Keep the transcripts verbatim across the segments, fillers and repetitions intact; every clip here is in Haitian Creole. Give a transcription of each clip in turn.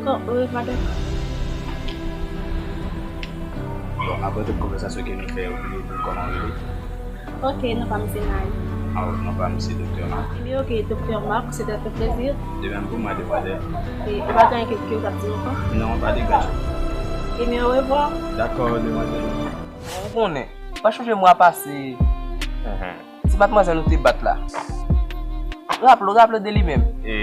Dakò, orevwa, dòktè. Bon, apre tout konvèsasyon ke nou fè, ou bliye di m kòman w rele? Ok, non pa m se Marie. Ah, non pa m se Doktè Marc. Ebyen, ok, Doktè Marc, c'est un plaisir. De même pour moi, demoiselle. E ou pa gen anyen ke, ke w t ap di m ankò? Non, pa de gaj. Ebyen, orevwa. Dakò, demwazèl. Ou konnen, pa chonje mwa pase. Ti matmwazèl nou te bat la. Raple w, raple w de li menm. E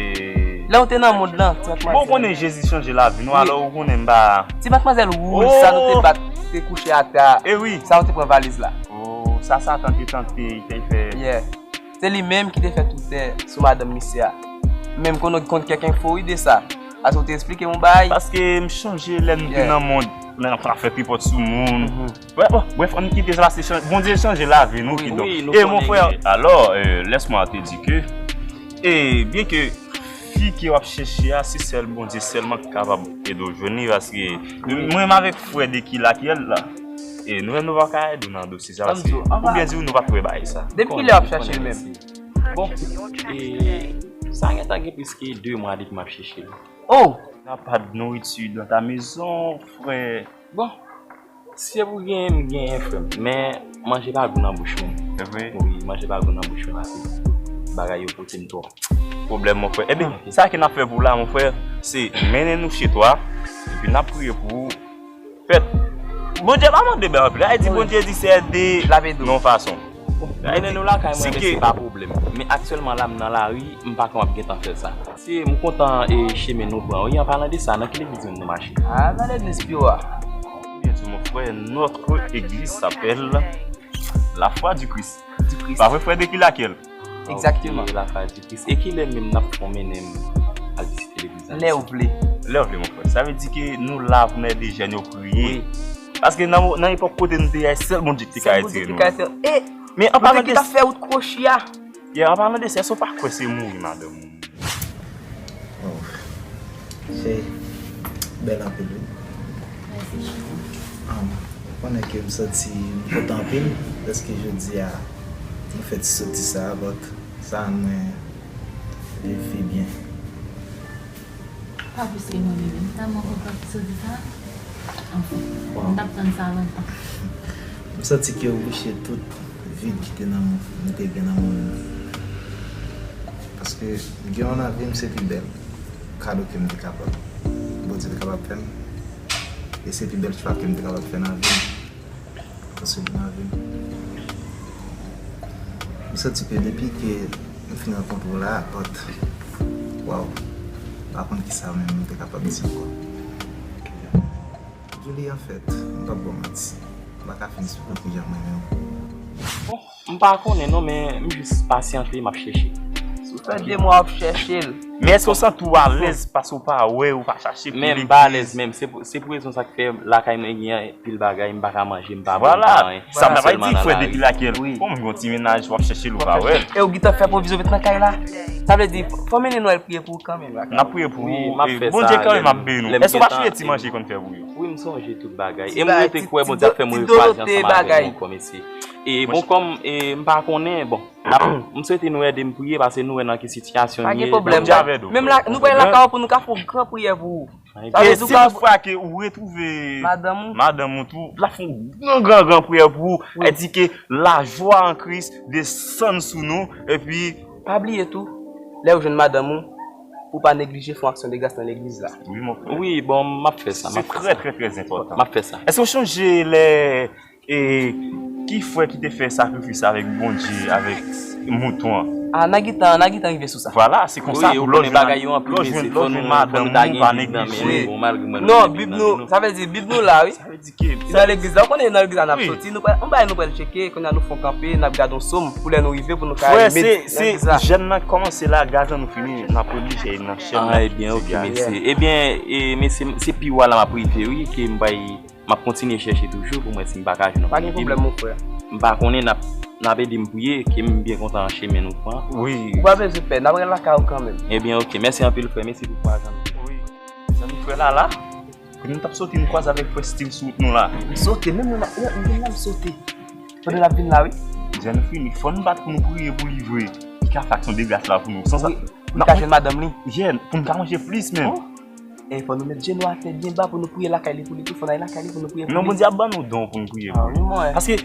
lè w te nan mond lan, ti matmwazèl. Bon, ou konnen Jezi chanje lavi nou, alò ou konnen m pa. Ti matmwazèl wouj sa nou te bat, te kouche atè a. E wi. Sa nou te pran valiz la. Oh, sa Satan te tante, te fè. Yeah. Se li menm ki te fè tout tè sou madanm misye a. Men m konn, konn kèk enfo wi de sa. Paske w te eksplike m yon bagay. Paske m chonje lè nou te nan mond, lè n ap fè tripòt sou moun. Bref, bon, bref, ann kite sa, se chan-, Bondye chanje lavi nou, kidonk. E mon frè, alors, euh, laisse-moi te dire que, e byen ke fi ke w ap chèche a, se sèl Bondye sèlman ki kapab ede w jwenn li, paske mwen menm avèk frè de ki lakyèl la, e nou menm nou pa ka ede w nan dosye sa, paske oubyen di w nou pa t wè bagay sa. Depi kilè w ap chèche l menm? Bon, e sa gentan gen plis ke de mwa depi m ap chèche l. Oh! Il n'y a pas de nourriture dans ta maison, frère. Bon, si se pou genyen, m genyen, frè m. Men, manje pa gou nan bouch mwen. Se vre? Wi, manje pa gou nan bouch mwen, paske bagay yo pote m twòp. Pwoblèm, mon frè. Ebyen, sa ke n ap fè pou la, mon frè, se mennen nou chez toi, epi n ap priye pou ou. Fèt. Bondye pa mande bèl anpil. Sa vle di Bondye di se de yon fason. Mennen nou lakay mwen, men se pa pwoblèm. Men aktyèlman la, m nan lari, m pa konn ap gentan fè sa. Se, m kontan e chemen nou pran. Wi, an palan de sa, nan ki legliz menm nou mache? Ah, nan legliz pi wo a. Byen di, mon frè, notre église s'appelle La Foi du Christ. Du Christ. Pa vre, frè, de ki lakyèl? Exactement. Ok, La Foi du Christ. E kilè menm n ap fè w mennen m al vizite legliz la? Lè w vle. Lè w vle, mon frè. Sa vle di ke nou la pou n ede jèn yo priye. Wi. Paske nan, nan epòk kote nou te ye a, sèl Bondye ki te ka retire nou. Sèl Bondye ki ka retire nou. E, men an palan de sa, fè wout kwochi a. Yeah, an palan de sa, èske w pa kwè se mouri madanm ou? Oh, se bèl anpil, wi. Mèsi. Ah, ou konnen ke m santi m kontan anpil, dèske jodi a, nou fè ti soti sa a, but sa rann mwen viv fi byen. Pa plis ke mwen menm, m tèlman kontan pou soti sa. Anfen, m t ap tann sa lontan. M santi ke ou bouche tout vid ki te nan, m te gen nan moun. Paske gen yon nan vi m se pi bèl kado ke m te kapab, Bondye te kapab fè m. E se pi bèl chwa ke m te kapab fè nan vi m. Paske nan vi m, m santi ke depi ke m fin rankontre w la, but, waw, m pa konn kisa menm m te kapab di ankò. Julie, anfèt, m p ap ba w manti, m pa ka fin esplike w kijan m renmen w. Bon, m pa konnen non, men m jis pasyante, m ap chèche. Si w fè de mwa w ap chèche l. Men èske w santi w alèz paske w pa wè, ou pa chache pou legliz? Men m pa alèz menm, se pou, se pou rezon sa k fè lakay mwen gen pil bagay, m pa ka manje, m pa bwè, m pa anyen. Sa m ta pral di, frè, depi lakèl? Wi. Kòm yon ti mennaj, w ap chèche l, ou pa wè l. E w gentan fè pwovizyon met nan kay la? Sa vle di, fò mennen nou al priye pou ou kanmenm. N ap priye pou ou. Wi, m ap fè sa. Bondye kanmenm ap beni w. Èske w pa sonje ti manje konn fè pou yo? Wi, m sonje tout bagay. E m rete kwè Bondye ap fè m revwa jan sa m avè nou kòmsi. E bon, kòm, e, m pa konnen, bon, m swete nou ede m priye, paske nou wè nan ki sitiyasyon n ye. Pa gen pwoblèm. Menm la, nou pral lakay ou pou nou ka fè yon gran priyè pou ou. E si toutfwa ke ou retwouve madanm ou tou, l ap fè yon gran, gran, gran priyè pou ou. Li di ke lajwa an Kris desann sou nou, epi pa bliye tou, lè ou jwenn madanm ou, pou pa neglije fè yon aksyon de gras nan legliz la. Wi, mon frè. Wi, bon, m ap fè sa, m ap fè sa. Se trè, trè, trè enpòtan. M ap fè sa. Èske w sonje lè E ki frè ki te fè sakrifis avèk Bondye, avèk mouton an? A, n a gentan, n a gentan rive sou sa. Vwala, se konsa pou lè w jwenn, lè w jwenn madanm ou, pa neglije. Non, Bib nou, sa vle di Bib nou la, wi. Sa vle di ke, nan legliz la, ou konnen nan legliz la n ap soti, nou pral, yon bagay nou pral tcheke, kounye a nou fè yon kanpe, n ap gade yon sòm, pou lè nou rive, pou nou ka remèt nan legliz la. Frè, se, se jèn nan kòmanse la, gaz lan nou fini, n ap oblije nan chèn nan. A, ebyen, ok, mèsi. Ebyen, e, mèsi, se pi wo la m ap rive, wi, ke m bay M ap kontinye chèche toujou pou m wè si m pa ka jwenn yon. Pa gen pwoblèm, mon frè. M pa konnen, n ap, n ap ede m priye, ke m byen kontan chemen nou pran. Wi. Ou pa bezwen pè, n ap ret lakay ou kanmenm. Ebyen, ok. Mèsi anpil, frè. Mèsi pou kouwaj an nou. Wi. Zanmi frè Lala, kote nou t ap soti, nou kwaze avèk frè Steve sou wout nou la. M sote, menm lè m ap, menm lè m sote. Pandan l ap vin la, wi. Jan nou fini, fò n bat pou nou priye pou li vre. Li ka fè aksyon de gras la pou nou. San sa, wi. Pou li ka jwenn madanm li. Yeah, pou n ka manje plis menm. Oh. E fò nou met jenou atè byen ba pou nou priye lakay li, pou li tou fò n al lakay li pou nou priye pou li. Non, Bondye ap ban nou don pou n priye pou li. Paske,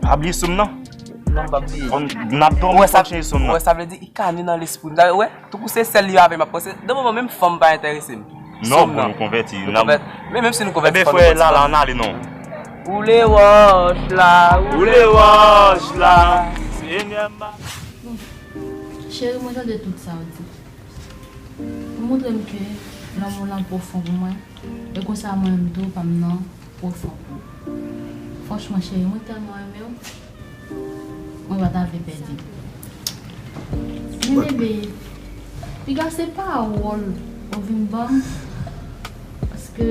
pa bliye sou m nan. Non, m pa bliye. Fò n, n ap dòmi fò n chanje sou m nan. Ou wè, sa vle di, i kane nan lespri m. Ou wè, tankou se sèl li avè m ap panse. Nan moman, menm fanm pa enterese m. Non, pou nou konvèti. Men menm si nou konvèti, fò nou kontinye. Ebyen, frè Lala, ann ale non. Woule wòch la, woule wòch la. Senyè m. Cheri, mwen tande tout sa w di. Ou montre m ke lanmou w lan pwofon pou mwen, e konsa mwen menm tou, pa m nan pwofon pou ou. Franchman, cheri, mwen tèlman renmen w, mwen pa ta vle pèdi w. Men bebe, piga se pawòl ou vin ban m, paske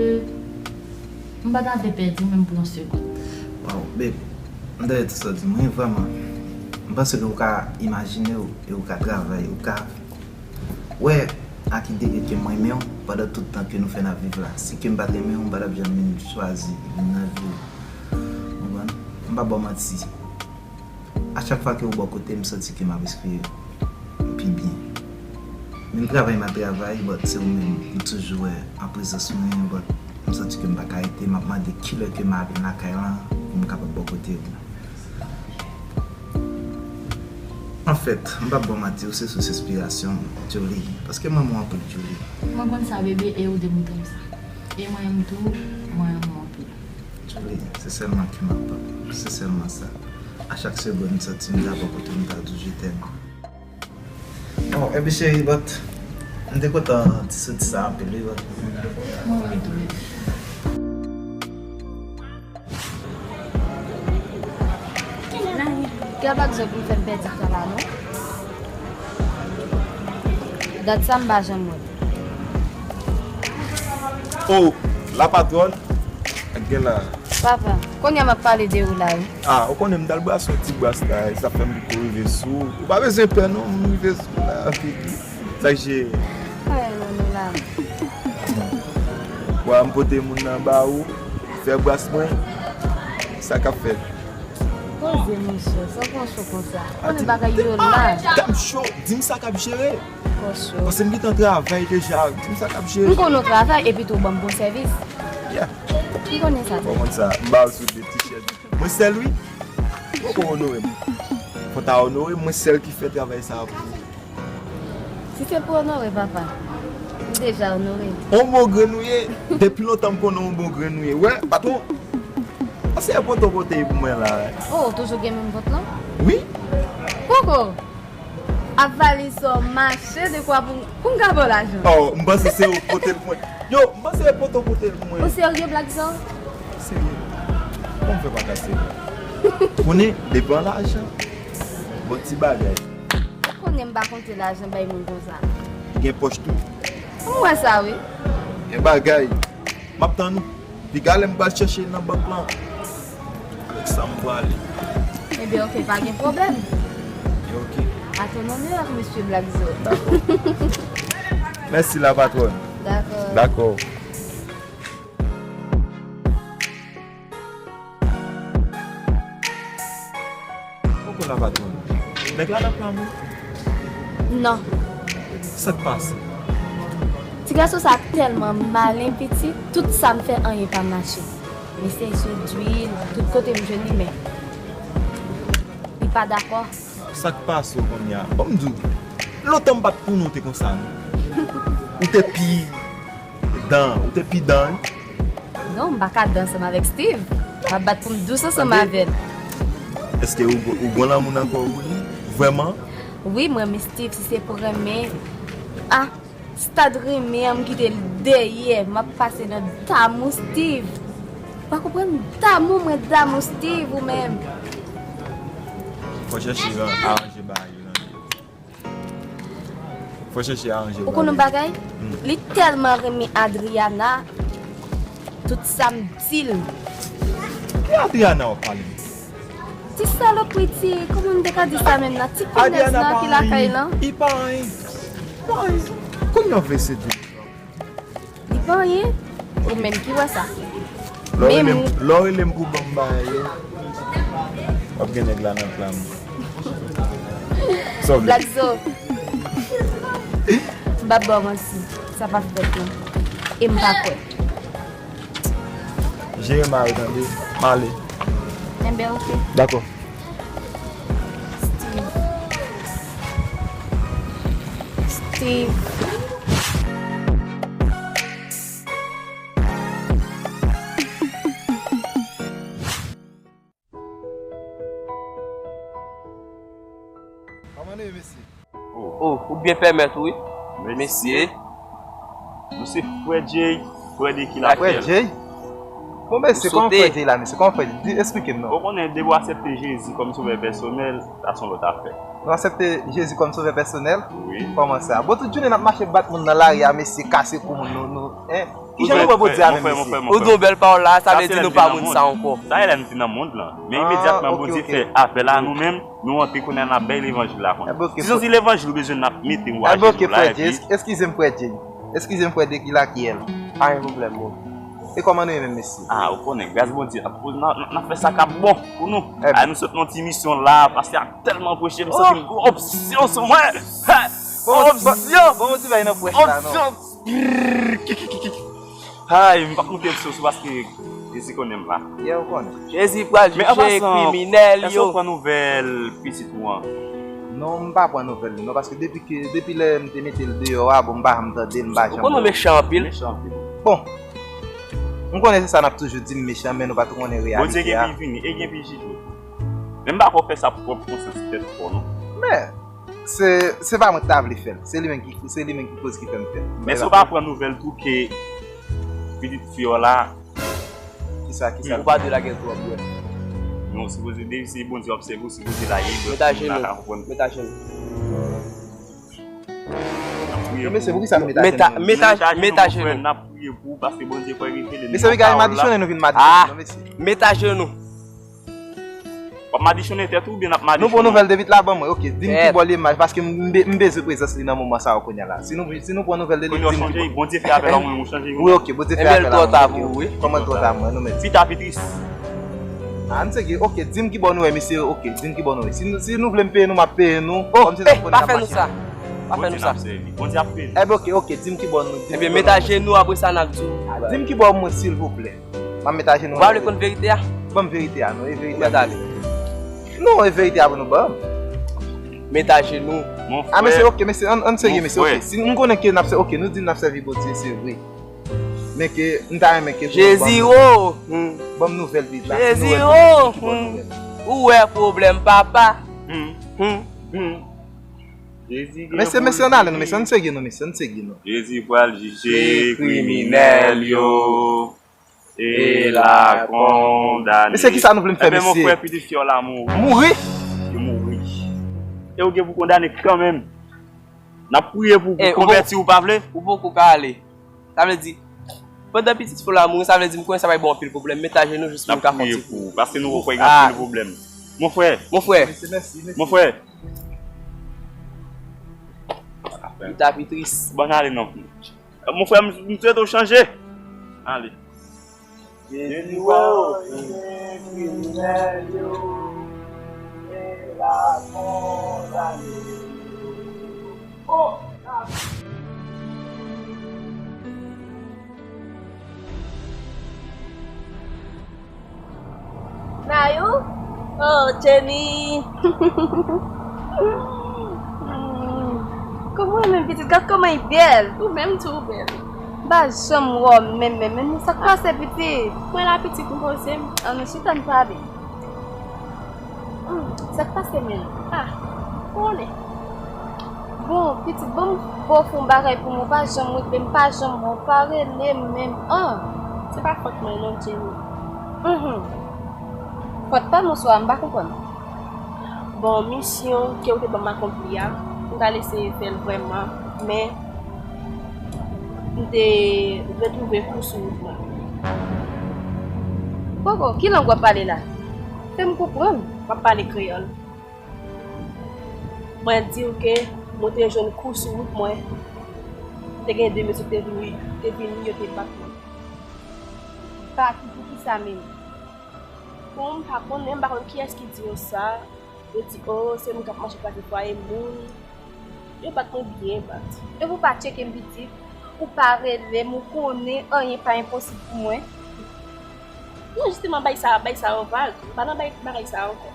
m pa ta vle pèdi w menm pou yon segonn. Waw, babe, m tande tout sa w di, mwen vrèman, m panse ke ou ka imajine w e ou ka travay, ou ka wè ak ide ke m renmen w pandan tout tan ke nou fè n ap viv la. Si ke m pa t renmen w, m pa t ap janm vin chwazi vin nan vi w. Konprann? M p ap ba w manti. A chak fwa ke ou bò kote m, m santi ke m ap respire pi byen. Menm travay m ap travay, but se ou menm m toujou wè an prezans mwen, but m santi ke m pa ka rete, m ap mande kilè ke m a vin lakay lan pou m kapab bò kote ou. Anfèt, m p ap ba w manti, ou se sous enspirasyon m, Djouly, paske m renmen w anpil, Djouly. Mwen konn sa, bebe, e ou demontre m sa. E mwen menm tou, mwen renmen w anpil. Djouly, se sèlman ke m ap, se sèlman sa. A chak segonn, m santi m ta bò kote w, m ta di w je t'aime. Bon, epi cheri, but, m te kontan ti soti sa anpil, wi, but. Mwen menm tou, bebe. Gen pa bezwen pou m fè m pèdi tan la, non. Dat sa m pa janm wè. Oh, la patwòn, ak gen la. Papa, kounye a m ap pale de ou la, wi. Ah, ou konnen m t al brase yon ti bras la, e sa fè m poko rive sou ou. Ou pa bezwen pè, non, m rive sou ou la, baby. Sa k jere? Ay, non, nou la. Bon, m pote moun nan ba ou, fè bras mwen. Sa k ap fèt? Poze, monchè, sa pran cho konsa. Konnen bagay yo la. Dam cho, di m sa k ap jere. Pran cho. Paske m gentan travay deja, di m sa k ap jere. M konnen w travay, epi tou w ban m bon sèvis. Yeah. M konnen sa. Bon, konn sa, m ba w sou de t-shirt. Mwen sèl, wi. Poko onore m. Fò ta onore m, mwen sèl ki fè travay sa a pou ou. Si se pou onore, papa, m deja onore. On bon grenn ou ye. Depi lontan m konnen on bon grenn ou ye. Wè, patwon. An se pòt ou pote pou mwen la. Oh, ou toujou gen menm pòt lan? Wi. Koko, ap valiz sa w mache de kwa pou, pou m ka ba w lajan. Oh, m panse se ou pote l pou mwen. Yo, m panse se poto pote l pou mwen. Ou serye, Black Zo? Serye. Kòman m fè pa ka serye? Konnen, devan lajan, bon ti bagay. Konnen m pa konte lajan bay moun konsa. Gen pòch tou. M wè sa, wi. Gen bagay. M ap tann ou. Piga lè m pral chèche l nan bank lan. Avèk sa m prale. Ebyen, oke, pa gen pwoblèm. Ebyen, oke. À ton honneur, mesye Black Zo. Dakò. Mèsi, la patwòn. Dakò. Dakò. Poko la patwòn. Nèg la nan plan ou? Non. Sa k pase? Ti gason sa tèlman malen, pitit, tout sa m fè, anyen pa mache. Mesye jwe dwil, tout kote m jwenn li, men li pa dakò. Sa k pase w kounye a? Ban m di w, lontan m pa t konnen w te konsa, non. Ou te pi dan, ou te pi dan, wi. Non, m pa ka dan ansanm avèk Steve. M ap bat pou m dous ansanm avè l. Èske ou, ou gon lanmou nan kò ou pou li? Vrèman? Wi, m renmen Steve, si se pou renmen. Ah, stad renmen an, m kite l dèyè. M ap pase nan damou Steve. Ou pa konprann? Damou, mwen damou Steve, ou menm. Fò chèche aranje bagay yo nan vi w. Fò chèche aranje bagay. Ou konn yon bagay? Hmm. Li tèlman renmen Adriana, tout sa m di l. Ki Adriana w ap pale? Ti salopri, ti, kòman m te ka di sa menm nan? Ti pinèz nan ki lakay lan. Li pa anyen. Li pa anyen. Kounye a w vle sede. Li pa anyen. Ou menm ki wè sa. Lè w rele m, lè w rele m pou ban m bagay yo, w ap gen nèg la nan plan m. Sa w vle? Black Zo. M p ap ba w manti. Sa p ap fèt non. E m pa kwè. Jere mari tande, m ale. Enben, oke. Dakò. Steve. Steve. Kòman nou ye, mesye? Oh, ou byen pèmèt ou, wi. Mesye. Mesye. Nou se frè Jay, frè de ki la Frè Jay? Bon, mesye, kòman frè Jay la, mesye? Kòman frè Jay? Di, eksplike m non. Ou konnen, depi w aksepte Jezi kòm sovè pèsonèl, sa se yon lòt afè. Nou aksepte Jezi kòm sovè pèsonèl? Wi. Kòman sa? Bon, tout jounen n ap mache bat moun nan lari a, mesye, kase kou moun, nou, nou, en? Kijan nou wè Bondye avè m, mesye? Ou di yon bèl pawòl la, sa vle di nou pa moun sa ankò. Sa e lè nou te nan mond lan. Men imedyatman Bondye fè apèl a nou menm, nou antre kounye a n ap bay levanjil la kounye a. Si se yon ti levanjil ou bezwen n ap mete ou ajenou la epi. Eskize m, frè Jay. Eskize m, frè de ki la ki èl. Pa gen pwoblèm, bro. E kòman nou ye menm, mesye? Ah, ou konnen, gras Bondye, n ap, n ap, n ap fè sa k ap bon pou nou. Ay, nou sot nan ti misyon la, paske a tèlman preche, m santi m gen opsyon sou mwen. Opsyon! Bon, bon, ti bay nan prèch la, non. Opsyon! Ay, m p ap moute sou sou paske Jezi konnen m la. Yeah, ou konnen. Jezi pral jije kriminèl yo. Èske ou pran nouvèl pitit ou an? Non, m pa pran nouvèl li, non, paske depi ke, depi lè m te mete l deyò a, bon, m pa janm tande l, m pa janm wè l. Ou konnen w mechan anpil. Mechan anpil. Bon, m konnen se sa n ap toujou di, m mechan, men nou pa tou konnen reyalite a. Bondye gen pi vini, e gen pi jije. Men m pa kwè w fè sa pou pwòp konsyans tèt pa w, non. Men, Se, se pa mwen ki ta vle fè l. Se li menm ki, se li menm ki koz ki fè m fè l. Men si w pa pran nouvèl tou ke pitit fi w la. Kisa, kisa? Ou pa dwe lage l twòp, wi. Non, sipoze, depi se Bondye w ap sèvi, w sipoze lage l, lòt moun la ka konprann. Met ajenou. Met ajenou. N ap priye pou ou. Mesye, poukisa nou met ajenou? Met a-, met a-, met ajenou. N ap priye pou ou, paske Bondye kwè revele nou yon pawòl la. Mesye, wi, gade madichonnen nou vin madichonnen, non, mesye. Met ajenou. W ap madichonnen tèt ou oubyen n ap madichonnen w? Nou pran nouvèl de pitit la, ban mwen. Oke, di m kibò l ye, m, paske m, m be-, m bezwen prezans li nan moman sa yo kounye a la. Si nou, si nou pran nouvèl de li, di m kibò. Kounye a w chanje, Bondye fè apèl a mwen, ou chanje. Wi, oke, Bondye fè apèl a mwen. Kòman l twò ta pou ou, wi. Kòman l twò ta pou mwen, non, men. Pita pi tris. Ah, m segi, oke, di m kibò nou wè, mesye, oke, di m kibò nou wè. Si nou, si nou vle m peye nou, m ap peye nou. Oh, kòmsi n ap pran machin. Pa fè nou sa. Pa fè nou sa. Bondye ap peye nou. Ebyen, oke, oke, di m kibò nou, di m kibò nou. Ebyen, met ajenou, apre sa, n ap di w. Ah, di m kibò mwen, silvouplè. M ap met ajenou. Ou pa vle konn verite a? Ban m verite a, non, e verite a. Ou mèt ale. Non, e verite a pou nou ban m. Met ajenou. Ah, mesye, oke, mesye, ann, ann serye, mesye, oke. Si nou konnen ke n ap sè-, oke, nou di n ap sèvi Bondye, se vre. Men ke, m ta renmen ke Jezi, oh, hmm. Ban m nouvèl pitit la. Jezi, oh, hmm. Ou wè pwoblèm, papa. Hmm, hmm, hmm. Mesye, mesye, ann ale, non, mesye, ann serye, non, mesye, ann serye, non. Jezi pral jije kriminèl yo. E l a kondane. Mesye, kisa nou vle m fè, mesye? Ebyen, mon frè, pitit fi w la mouri. Mouri? Li mouri. E ou gen pou kondane kanmenm. N ap priye pou ou, konvèti ou pa vle? Ou poko ka ale. Sa vle di, pandan pitit fi w la mouri, sa vle di m konnen sa va ba w anpil pwoblèm. Met ajenou jis pou m ka fè yon ti kou. N ap priye pou ou, paske nou wè gen anpil pwoblèm. Mon frè. Mon frè. Mesye, mèsi, mesye. Mon frè. Li ta pi tris. Bon, ale non. Mon frè, m, m swete w chanje. Ale. Jezi wè w, kriminèl yo, e l a kondane yo. Oh! Nayou? Oh, Jenny! Kòman w ye menm, pitit? Gad kòman li bèl! Ou menm tou, ou bèl. M pa janm wè w menm, menm, menm. Sa k pase, pitit? Mwen la, pitit, m poze m. Ann, nou chita, n pale. Hmm, sa k pase menm? Ah, konnen. Bon, pitit, ban m ba w fè yon bagay pou mwen, ou pa janm regle m, pa janm wè w, pa rele m menm, an. Se pa fòt mwen non, Jenny. Mhm. Fòt pa m oswa, m pa konprann. Bon, misyon ke w te ban m akonpli a, m t al eseye fè l vrèman, men m te retwouve kou sou wout mwen. Poko, ki lang w ap pale la? Fè m konprann. M ap pale kreyòl. Mwen di w ke mwen te jwenn kou sou wout mwen. Te gen de mesye te vini, te vini, yo te bat mwen. Bat ou poukisa menm? Bon, m pa konnen, m pa konn kiyès ki di yo sa. Yo di, o, se moun k ap mache kraze fwaye moun. Yo bat mwen byen bat. Epi w pa tcheke m, pitit? Ou pa rele m, ou konnen anyen pa enposib pou mwen. Non, jisteman, bay sa, bay sa yo vag. M pa nan bay bagay sa ankò.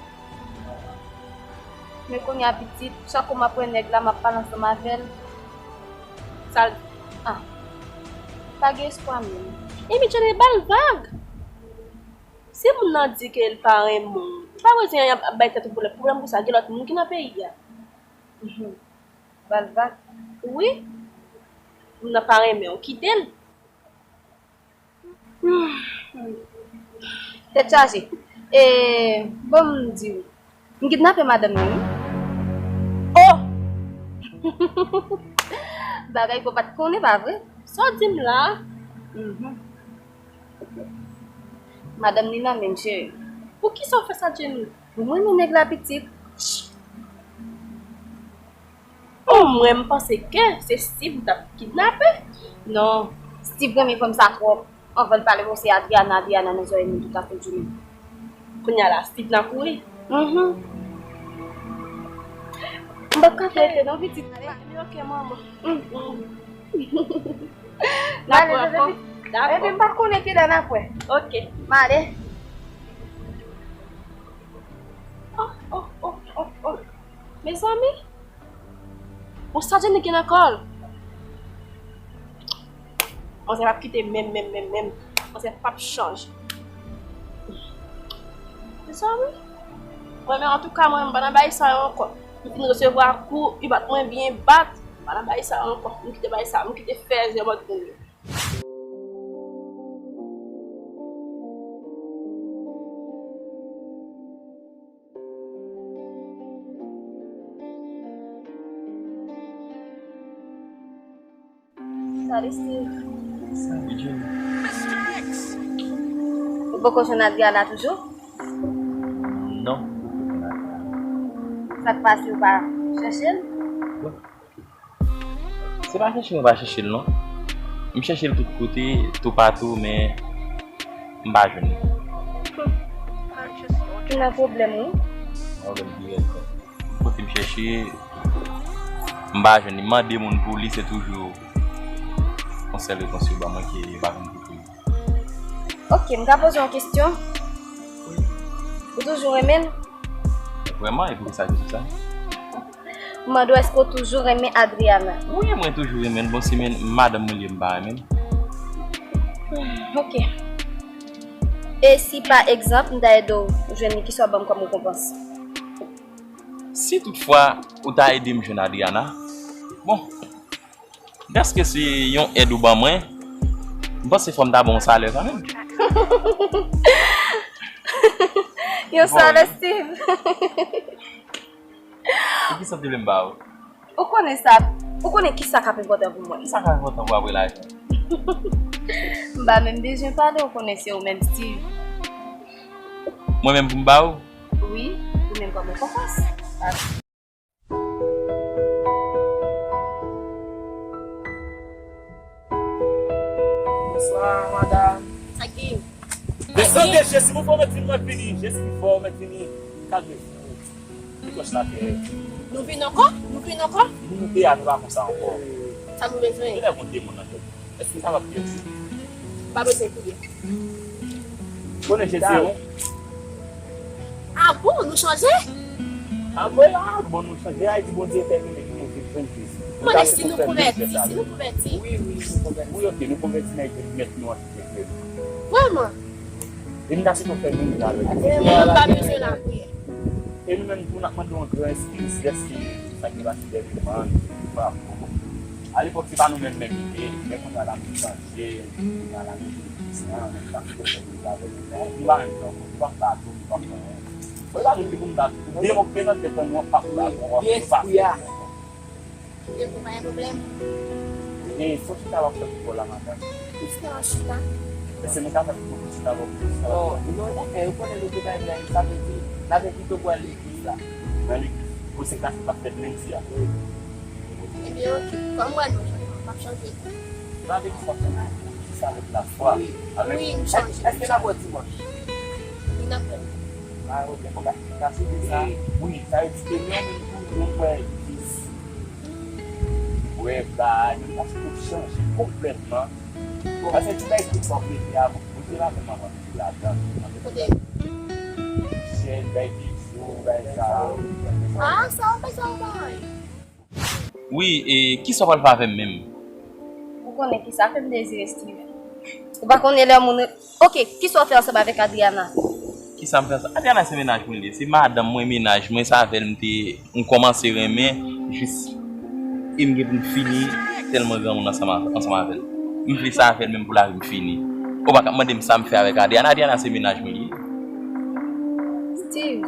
Men kounye a pitit, chak fwa m ap wè nèg la, m ap pale ansanm avè l. Sa l, ah, pa gen espwa menm. Ebyen, Johnny, ba l vag. Si moun nan di ke l pa renmen w, ou pa bezwen ap bay tèt ou pwoblèm. Pwoblèm pou sa, gen lòt moun ki nan peyi a. Mhm. Ba l vag. Wi. Moun nan pa renmen w, kite l. Tèt chaje. E, bon, m di w, m kidnape madanm nan, wi. Oh! Bagay pou w pa t konnen, pa vre? Sa w di m la? Mhm. Madanm ni nan men m, cheri. Poukisa w fè sa, Jenny? Pou mwen, ni nèg la pitit. Oh, mwen, m panse ke se Steve ou t ap kidnape. Non, Steve renmen fanm sa twòp. Anvan l pale, bon, se Adriana, Adriana nan zòrèy moun tout la fin jounen. Kounye a la, Steve nan kouri. Mhm. M p ap ka fè non, pitit. Ok, manman. Mm, mm. N ap wè ankò. Dakò. Epi m pa konnen kilè n ap wè. Ok. M ale. Oh, oh, oh, oh, oh. Mezanmi. Bon, sa Jenny gen nan kò l? Manzè p ap kite menm, menm, menm, menm. Manzè p ap chanje. Se sa, wi. Mwen, men antouka, mwen, m pa nan bagay sa yo ankò. M fin resevwa kou, li bat mwen byen bat. M pa nan bagay sa yo ankò. M kite bagay sa, m kite fè zye mòd moun yo. Salut, Steve. Salut, Jenny. Ou poko jwenn Adriana toujou? Non, m poko jwenn Adriana. Sa k pase, ou pa chèche l? Bon. Se pa chèche mwen pa chèche l non. M chèche l tout kote, toupatou, men m pa jwenn li. Ou nan pwoblèm, wi. Pwoblèm ki rèd, non. Kote m chèche, m pa jwenn li. M mande moun pou li, se toujou yon sèl repons yo ban mwen ke yo pa konn kote li. Ok, m ka poze w yon kesyon? Wi. Ou toujou renmen l? Vrèman, e poukisa kesyon sa? M mande w èske w toujou renmen Adriana? Wi, mwen toujou renmen l. Bon, si men madanm mwen li ye, m pa renmen l. Hmm, ok. E si, pa egzanp, m ta ede w jwenn li, kisa w ban m kòm rekonpans? Si toutfwa ou ta ede m jwenn Adriana, bon, dèske se yon èd ou ban mwen, m panse fò m ta ba w yon salè kanmenm. Yon salè, Steve. E kisa w te vle m ba w? Ou konnen sa, ou konnen kisa k ap enpòtan pou mwen. Kisa k ap enpòtan pou w apre lajan? M pa menm bezwen pale, ou konnen se ou menm, Steve. Mwen menm pou m ba w? Wi, ou menm kòm rekonpans. Bonswa, madanm. Sa k gen? Desann de Jezi, pou fò mèt vini, mwen vini. Jezi ki fò, mèt vini. Kalme. Li klòch la fè. Nou vin ankò? Nou vin ankò? Nou moute a, nou pa konsa ankò. Sa nou bezwen? Genlè gon demon nan tèt. Èske m kapab priye pou ou? Pa bezwen priye. Konnen Jezi, non? Ah bon, nou chanje? Ah bon, ah bon, nou chanje. A di Bondye pèmèt nou viv jwenn Jezi. Konnen si nou konvèti, si nou konvèti. Wi, wi, nou konvèti. Wi, ok, nou konvèti nan Jezi, mèt nou an Jezi. Vrèman? E m ta sipoze fè menm jan avèk nou. Mwen pa bezwen lapriyè. E nou menm tou, n ap mande yon gran eskiz, dèske sa ki pase dènyeman, nou pa bon. Alepòk, se pa nou menm menm li te ye, men kounye a la, nou chanje, kounye a la, nou vin Kris lan, nou pa sipoze fè menm jan avèk nou. Nou pa menm jan ankò, nou p ap ba tou, nou p ap fè anyen. Mwen pa menm ki pou m ba tou. Demon k te nan tèt an nou an p ap ba tou, nou p ap fè anyen ankò. Yo, pa gen pwoblèm. E sa w chita la w ap fè pou la, madanm? Ou chita, w ap chita. Èske nou ka fè pou chita avè w pou chita la? Non, non, dakò, yo konnen nou te bay blag, sa vle di, n a fè pito pou al legliz la. Nan legliz? Pou se klas k ap fèt lendi a? Wi. Ebyen, ok. Kòm mwen, nou chanje, m ap chanje. Sa vle di sa, se avèk lafwa. Wi, wi, m chanje. Èske n ap wè dimanch? Wi, n ap wè. Ah, ok, fòk a chita sou de sa. Wi, sa vle di demen, nou, nou, nou kwè Kris. Wè, bay, menm paske tout chanje konplètman. Paske ti bay tout sa w mete a, bon, mwen te la menm avan mete ladan. Kote? Chèn, bay bijou, bay sa. Ah, sa w bay, sa w bay. Wi, e kisa w pral fè avè m menm? Ou konnen kisa fè m dezire, Steven. Ou pa konnen lè moun. Ok, kisa w fè ansanm avèk Adriana? Kisa m fè ansanm? Adriana se mennaj mwen li ye. Se madanm mwen, mennaj mwen, se avè l m te, m kòmanse renmen, jis, e m gen pou m fini, tèlman granmoun ansanm a-, ansanm avè l. M vle sa avè l menm pou lavi m fini. Ou pa ka mande m sa m fè avèk Adriana. Adriana se mennaj mwen li ye. Steve.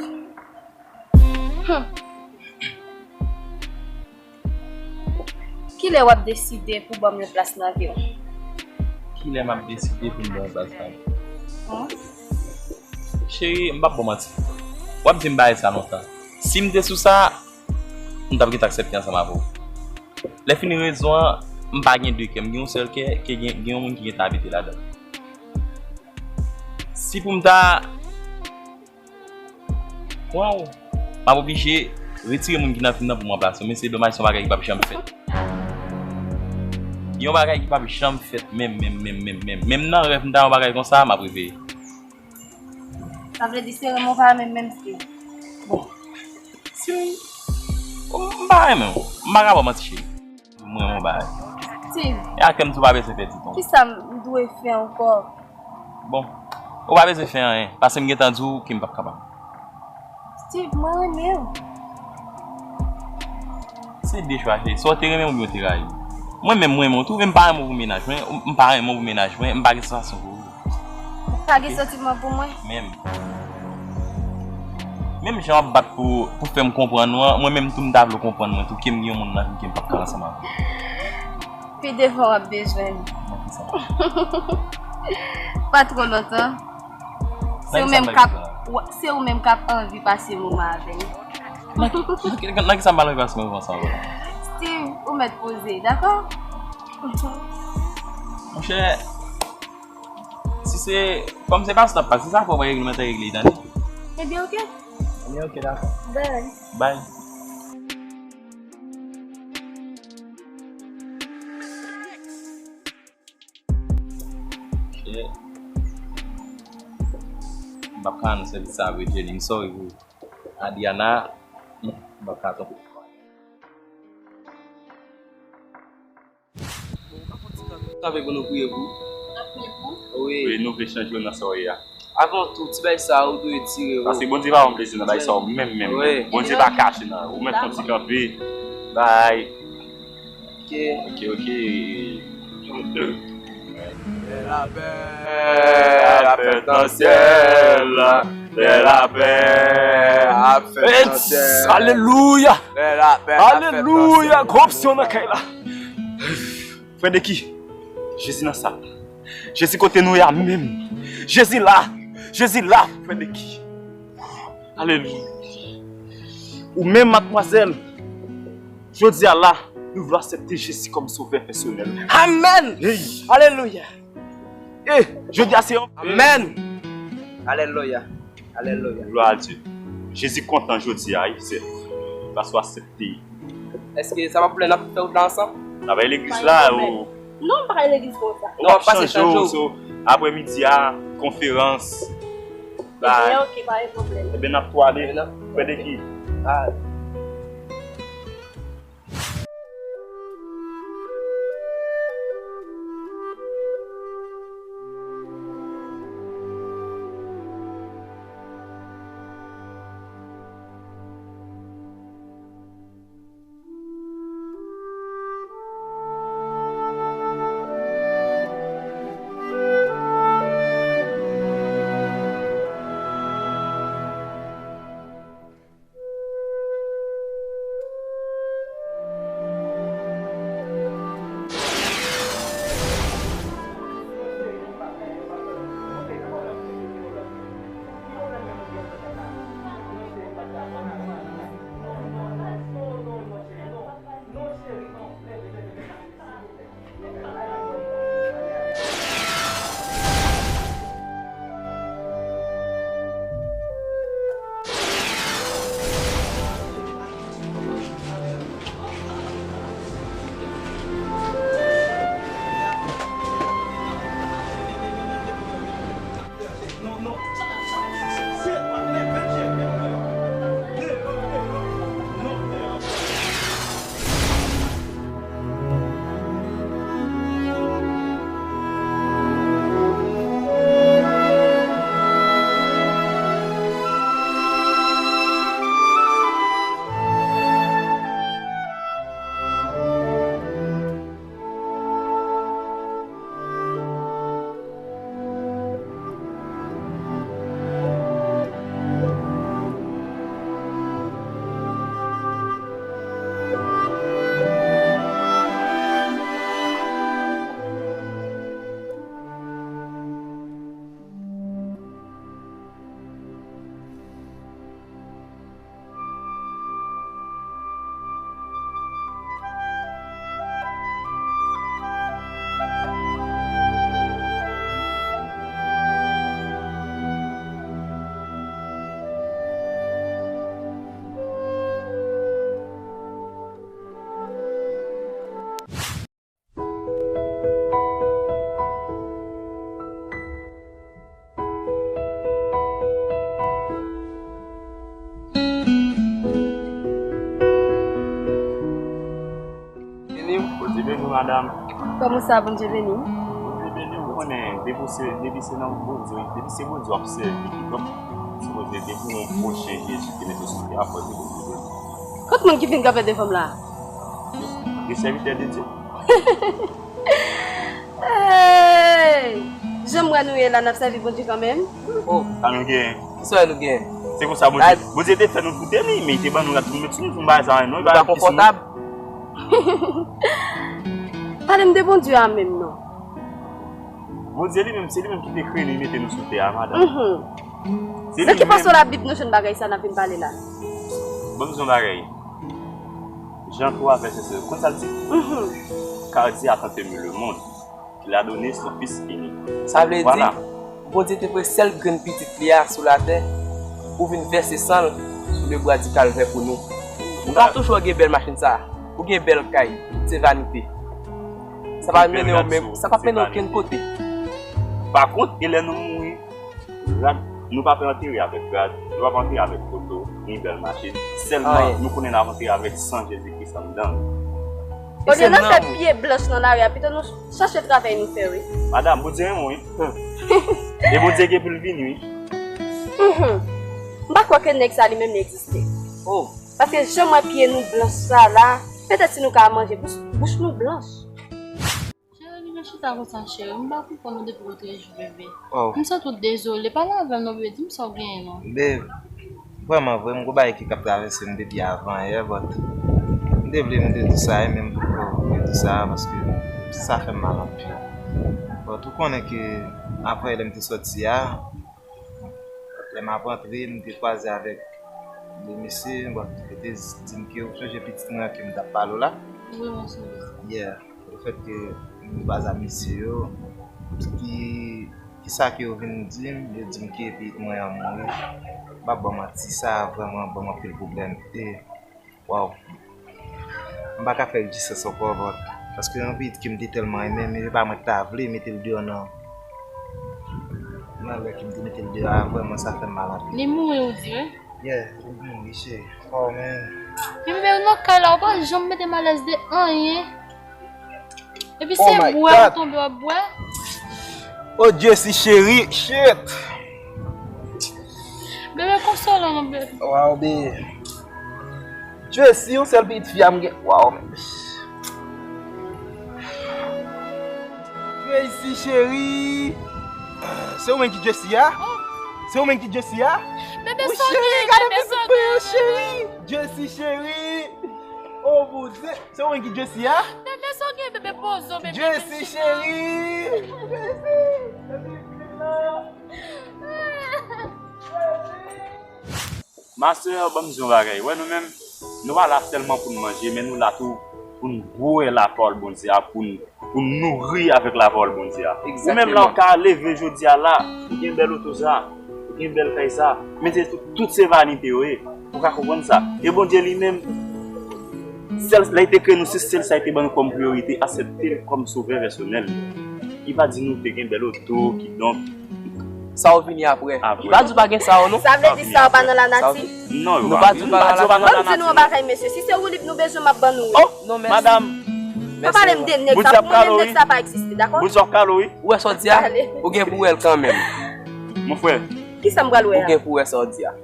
Hmm. Kilè w ap deside pou ban m yon plas nan vi w? Kilè m ap deside pou m ban w yon plas nan vi w? Hum? Cheri, m p ap ba w manti. W ap di m bagay sa lontan. Si m te sou sa, m t ap gentan aksepte ansanm avè w. Lè fini rezon an, m pa gen de kè, m gen yon sèl kè, ke gen, gen yon moun ki gentan abite ladan l. Si pou m ta Waw! M ap oblije retire moun ki nan fim nan pou m ranplase w, men se domaj, se yon bagay ki p ap janm fèt. Yon bagay ki p ap janm fèt, menm, menm, menm, menm, menm. Menm nan rèv m ta wè yon bagay konsa, m ap reveye. Sa vle di se renmen w pa renmen m menm, Steve? Bon. Si m pa renmen w, m pa ka ba w manti, cheri. M renmen w bay. Steve. E ak kè m tou pa bezwen pèdi tan. Kisa m dwe fè ankò? Bon, ou pa bezwen fè anyen, paske m gentan di w ke m p ap kapab. Steve, mwen renmen w. Se de chwa, cheri. Swa w te renmen m oubyen w te rayi m. Mwen menm, mwen renmen w. Ou twouve m pa renmen w pou mennaj mwen, m pa renmen w pou mennaj mwen, m pa gen sansasyon pou ou. Ou pa gen santiman pou mwen? Menm. Menm jan w ap bat pou, pou fè m konprann ou an, mwen menm tou m ta vle w konprann mwen tou, ke m gen yon moun nan vi m ke m p ap ka ansanm avè w. Pi devan w ap bezwen m. Nan ki sans? Pa twò lontan. Se ou menm k ap, se ou menm k ap anvi pase moman avè m. Nan ki, nan ki, nan ki sa m pa anvi pase moman sa avè w? Steve, ou mèt poze, dakò? Monchè, si se, kòm se pa sa n ap pase, se afè w mwen regle, mwen te regle, tande? Ebyen, oke. Ebyen, oke, dakò. Bye. Bye. Shit. M p ap ka ann sèvis sa vre, Jenny. M sorry pou Adiana. M p ap ka tonbe. Kanpe pou nou priye pou ou. N ap priye pou ou? Wi. Wi, nou vle chanje w nan sa w ye a. Avan tou, ti bagay sa a, ou dwe retire yo. Paske Bondye pa ban m plezi nan bagay sa yo menm, menm, menm. Wi. Bondye pa kache nan. Ou mèt fè yon ti kanpe. Bay. Ok. Ok, ok. Lè lapè ap fèt nan syèl, lè lapè ap fèt nan syèl. Alelouya! Lè lapè ap fèt nan syèl. Alelouya! Gwo onksyon nan kay la. Frè Deki, Jezi nan sal la. Jezi kote nou ye a menm. Jezi la. Jezi la, frè Deki. Alelouya. Ou menm, madmwazèl, jodi a la, nou vle aksepte Jezi kòm sovè pèsonèl. Amèn. Hey. Alelouya. E jodi a se yon... Amèn. Alelouya. Alelouya. Glwa a Dye. Jezi kontan jodi a, wi, sè. Paske w aksepte. Èske sa pa pwoblèm, n ap fè wout la ansanm? N ap al legliz la, ou... Non, m pa ka al legliz konsa. Non, w ap pase chanje w. Aprèmidi a, konferans. Ebyen, oke, pa gen pwoblèm. Ebyen, n ap tou ale. Frè Deki. Madanm. Kòman sa, Bondye beni w? Bondye beni w, ou konnen, depi se, depi se nan Bondye, depi se Bondye w ap sèvi, kidonk, sipoze depi w pwoche Jezi ki mete w sou tè a, fò di Bondye beni w. Kot moun ki vin kanpe devan m la? De sèvitè de Dye. Hey! Jan m wè nou ye la, n ap sèvi Bondye kanmenm. Oh, sa nou genyen. Kisa nou genyen? Se konsa Bondye, Bondye te fè nou pou te li, men li te ban nou rad pou nou met sou nou, pou nou bagay sa, non, li pa konfòtab. Pale m de Bondye a menm non. Bondye li menm, se li menm ki te kreye nou, li mete nou sou tè a, madanm. Mhm. Se li menm. Nan ki pòsyon Labib nou jwenn bagay sa n ap vin pale la? Ban m di yon bagay. Jan twa, vèsè sèz. Konn sa l di? Mhm. Car Dieu a tant aimé le monde qu'il a donné son Fils unique. Sa vle di, Bondye te voye sèl grenn pitit li a sou latè pou vin vèse san l sou lebwa di kalvè pou nou. Ou ka toujou gen bèl machin sa, ou gen bèl kay, tout se vanite. Sa pa mennen w menm, sa pa mennen w okenn kote. Pa kont, e lè nou mouri, rad, nou pa pè antere avèk rad, nou pa pè antere avèk foto, ni bèl machin. Sèlman, nou konnen n ap antere avèk san Jezikri anndan nou. Olye n ap fè pye blanch nan lari a, pito nou chache travay nou fè, wi. Madanm, Bondye renmen w, wi. E Bondye gen pou l vini, wi. Mhm. M pa kwè ke nèg sa li menm li egziste. Oh. Paske jan m wè pye nou blanch sa la, petèt si nou ka manje, bouch, bouch nou blanch. Cheri, vin chita konsa, cheri. M pa konprann ou depi kote w jwe, bebe. Oh. M santi w dezole. Pale avè m non, bebe. Di m sa w genyen non. Babe, vrèman vre, m gon bagay ki k ap travèse m depi avan yè, but m te vle m te di w sa, e menm pou m te di w sa, paske sa fè m mal anpil. But ou konnen ke apre lè m te sòti a, lè m ap rantre, m te kwaze avèk de mesye, bon, yo te di m ke ou sonje pitit mwen an ke m t ap pale w la. Wi, mwen sonje sa. Yeah. Lefèt ke m kwaze ak mesye yo, ki, ki sa ke yo vin di m, yo di m ke pitit mwen an mouri. M p ap ba w manti, sa vrèman ban m anpil pwoblèm. E Waw. M pa ka fè l jistès ankò, but, paske yon pitit ke m te tèlman renmen, men se pa mwen ki ta vle mete l deyò nan, nan lè ke m te mete l deyò a, vrèman, sa fè m mal anpil. Li mouri, ou di, wi? Yeah, li mouri, cheri. Oh, man. Men bebe, ou nan kay la, ou pa janm mete m alèz de anyen. Epi se bwè ou tonbe w ap bwè. Oh, Jesse cheri, shit. Bebe, konsole non, bebe. Waw, bebe. Jesse, yon sèl pitit fi a m gen. Waw, men. Jesse cheri. Se ou menm ki Jesse a? Se ou menm ki Jesse a? Bebe, wi, sa w cheri, gen, gade bebe, pitit sa w mwen gen, cheri. Jesse cheri. Oh, Bondye. Se ou menm ki Jesse a? Bebe, sa w gen, bebe, poze w, bebe. Jesse cheri. Jesse. Jesse. Ma sè, ban m di yon bagay. Wè, nou menm, nou pa la sèlman pou n manje, men nou la tou pou n bwè lapawòl Bondye a, pou n, pou n nouri avèk lapawòl Bondye a. Ou menm la, ou ka leve jodi a la, ou gen bèl oto sa, ou gen bèl kay sa, men se tout, tout se vanite yo ye. Ou ka konprann sa. E Bondye li menm, sèl, lè li te kreye nou, se sèl sa li te ban nou kòm priyorite, aksepte l kòm sovè pèsonèl. Li pa di nou te gen bèl oto, kidonk, sa yo vini apre. Apre. Li pa di w pa gen sa yo, non. Sa vle di sa yo pa nan lanati? Non, nou pa di w pa nan lanati. Ban m di nou yon bagay, mesye. Si se woulib nou bezwen, m ap ban nou woulib. Oh, non, mèsi. Madanm. Pa pale m de nèg sa. Pou mwen menm, nèg sa pa egziste, dakò? Bondye ap kale w, wi. Ou wè sa w di a? Ou gen pou wè l kanmenm. Mon frè. Kisa m pral wè a? Ou gen pou wè sa w di a.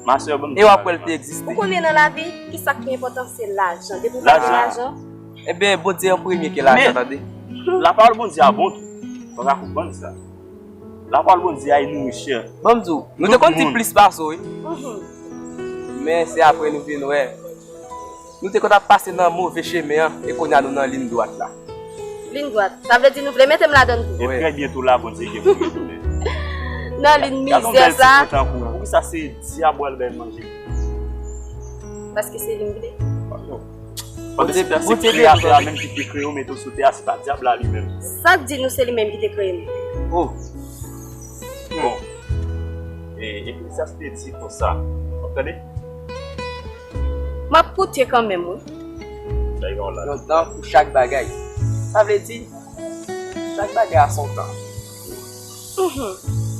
Ma sè, ban m di w bagay. E w ap wè l te egziste. Ou konnen nan lavi, kisa k pi enpòtan, se lajan. Depi w pa gen lajan. Ebyen, Bondye an premye ke lajan, tande. Men, lapawòl Bondye a bon tou. Fò w ka konprann sa. Lapawòl Bondye a, li nouri chè. Ban m di w, nou te konn di plis pase w, wi. Mhm. Men se apre nou vin wè. Nou te konn ap pase nan move chemen an, e kounye a nou nan liy dwat la. Liy dwat. Sa vle di nou vle mete m ladan l tou. E trè byento la, Bondye gen pou retounen. Nan liy mizè sa. Gade yon bèl ti mo tankou, poukisa se dyab w al bay manje? Paske se li m vle. Paske se, se kreyatè a menm ki te kreye w, mete w sou tè a, se pa dyab la li menm. Sa k di nou se li menm ki te kreye nou? Oh. Bon. E Eklezyas te di konsa. W ap tande? M ap koute kanmenm, wi. Sa e yon tan pou chak bagay. Sa vle di, chak bagay a son tan. Mhm.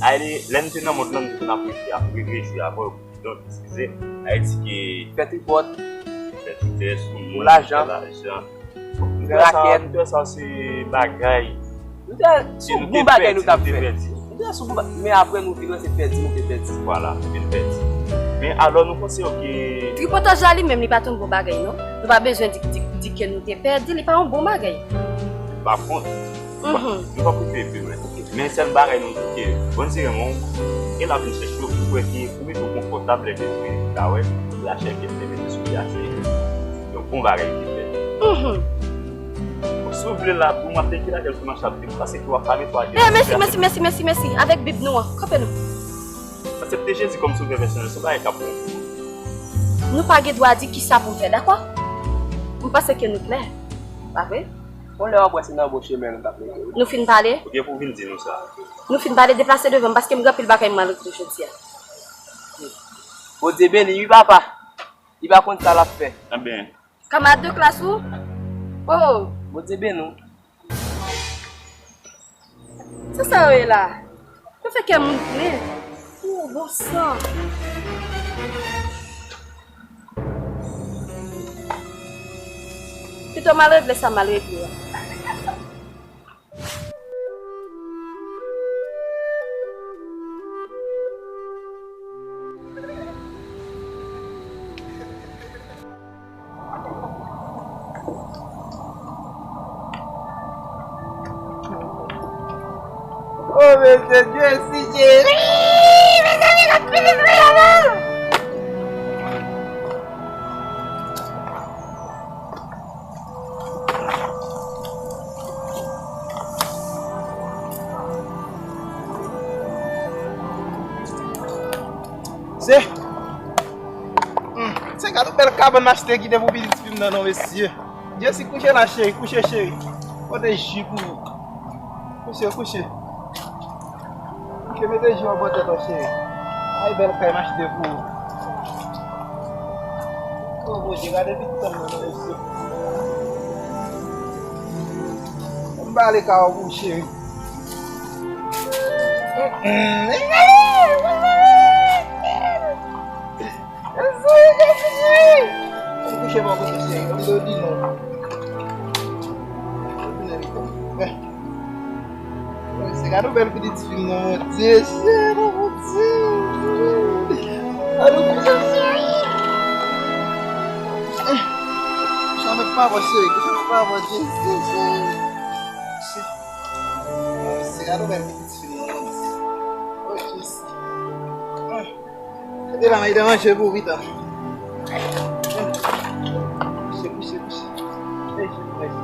Ayè, lè n te nan mond lan, n te konn ap rejwi, ap rejwi avè w. Donk, eskize, Ayiti ki fè tripòt, fè tripòt, sou moun, lajan, fè lajan. Rakèt. Tout sa se bagay. Nou te sou bon bagay nou t ap fè. Nou te sou bon bagay, men apre nou vin wè se pèdi nou te pèdi. Vwala, nou vin pèdi. Men alò nou panse, oke. Tripotaj la li menm li pa t yon bon bagay non. Nou pa bezwen di, di, di ke nou te pèdi, li pa yon bon bagay. Pa kont, nou pa, nou pa pou fè pi lwen. Men sèl bagay nou di ke bon Dye renmen w, e l ap vin chèche w pou kwè ke ou mete w konfòtab lè ke ou ta wè lachè ke te mete sou li a se yon bon bagay ki fèt. Si w vle la tou, m ap te kite lachè sou manch la, m pase ke w ap pale pou adye. Eh, mèsi, mèsi, mèsi, mèsi, mèsi. Avèk Bib nou an, kanpe non. Aksepte Jezi kòm Sovè pèsonèl, se yon bagay k ap bon pou ou. Nou pa gen dwa di kisa pou n fè, dakò? M panse ke nou klè, pa vre? Yon lè w ap wè se nan bon chemen nou t ap mete w. Nou fin pale? Ou gen pou w vin di nou sa. Nou fin pale, deplase devan m, paske m gen anpil bagay m al regle jodi a. Bondye beni wi papa. Li pa konn sa l ap fè. Ebyen. Kamarad de klas ou? Oh! Bondye beni w. Se sa yo ye la? Yo fè kè moun plen. Oh, bon san. Pito m al regle sa m al regle a. Oh, mesye, Jezi, Jezi! Mezanmi, gad pitit mwen la, non! Se, hmm, se gad yon bèl kabann m achte kite pou pitit fi m nan non, mesye. Jesi, kouche la, cheri, kouche, cheri. Pote ji pou ou. Kouche, kouche. Kouche, mete ji an bò tèt ou, cheri. Ay, bèl kay m achte pou ou. Oh, Bondye, gade pitit sa m nan, mesye. M ba ale kay ou pou ou, cheri. Mm, mm. Jezi, Jezi, Jezi. Ou kouche bò kote, cheri, m do di non. Se gade yon bèl pitit fi m nan, Bondye, cheri, Bondye. Gade yon kouche, cheri. Kouche avèk papa, cheri, kouche avèk papa, Jezi, cheri. Se gade yon bèl pitit fi m nan, Bondye. Oh, Jezi. Mete la, mete manje pou ou pita. Kouche, kouche, kouche. Ey, kouche.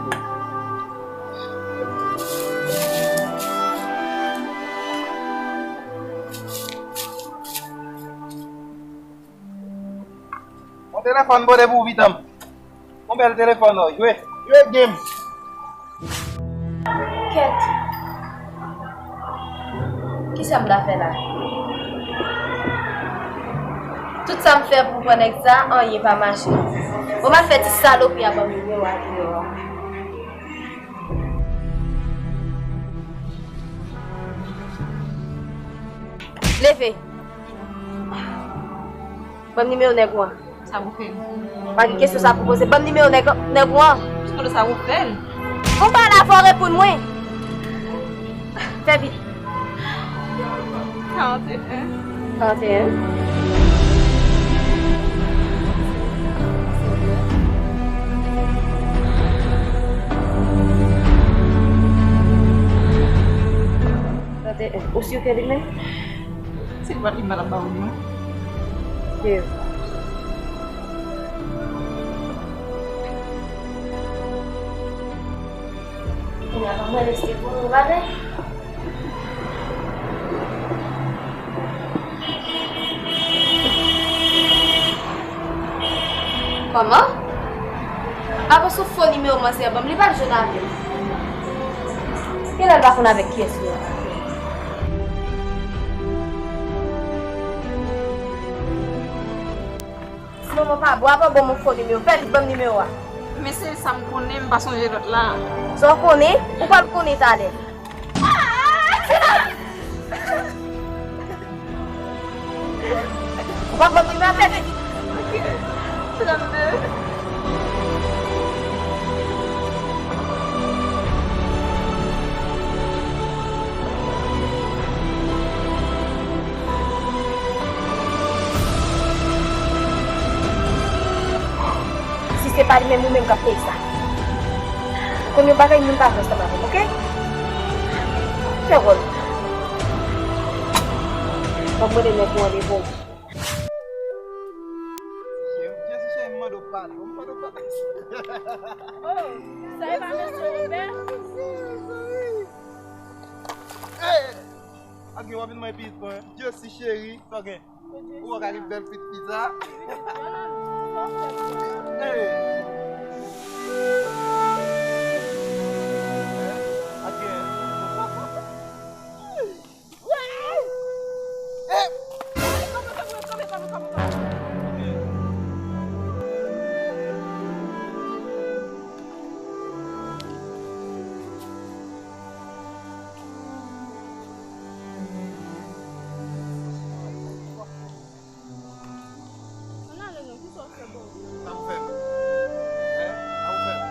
Yon telefòn pote pou ou pita. Yon bèl telefòn, non. Jwe, jwe game. Kèt. Kisa m ta fè la? Tout sa m fè pou pran nèg sa, anyen pa mache. Bon, m al fè ti salopri a ban m nimewo a deyò a. Leve. Ban m nimewo nèg ou an. Sa pou fè l? Pa gen kesyon sa pou poze. Ban m nimewo nèg, nèg ou an. Jis kote sa pou fè l? Ou pale avè w, reponn mwen. Fè vit. Karant e en. Karant e en. Karant e en. Ou si ke li menm? Se li pa t li m pa t ap ba ou li non. Ke. Kounya pa mwen reste pou nou gade. Kòman? Apa sou fo nimewo manzè ban m, li pa jwenn avè m. Genlè l pa konn avèk kiyès li ye. Si manman pa bon, apa ban m yon fo nimewo. Fè vit ban m nimewo a. Men se sa m konnen, m pa sonje lòt la. Sa w konnen? Ou pral konnen talè. Ou pa konn nimewo a, fè vit. Ok. Trannde. Se pa li menm ou menm k ap peye sa. Ou konn yon bagay, moun pa jwe ansanm avè m, oke? Fè wòl ou. M ap mande nèg ou randevou. Jezi, cheri, m mande w padon, m mande w padon. Oh, sa e pa mesye Robert? Hey! Ak gen w ap vin mwen pitit mwen. Jezi, cheri, sa w gen? Ou wè gade bèl pitit fi sa? Hey! Hey! Ann ale non, kisa w fè bò? Sa w fè m? Hein? Sa w fè m?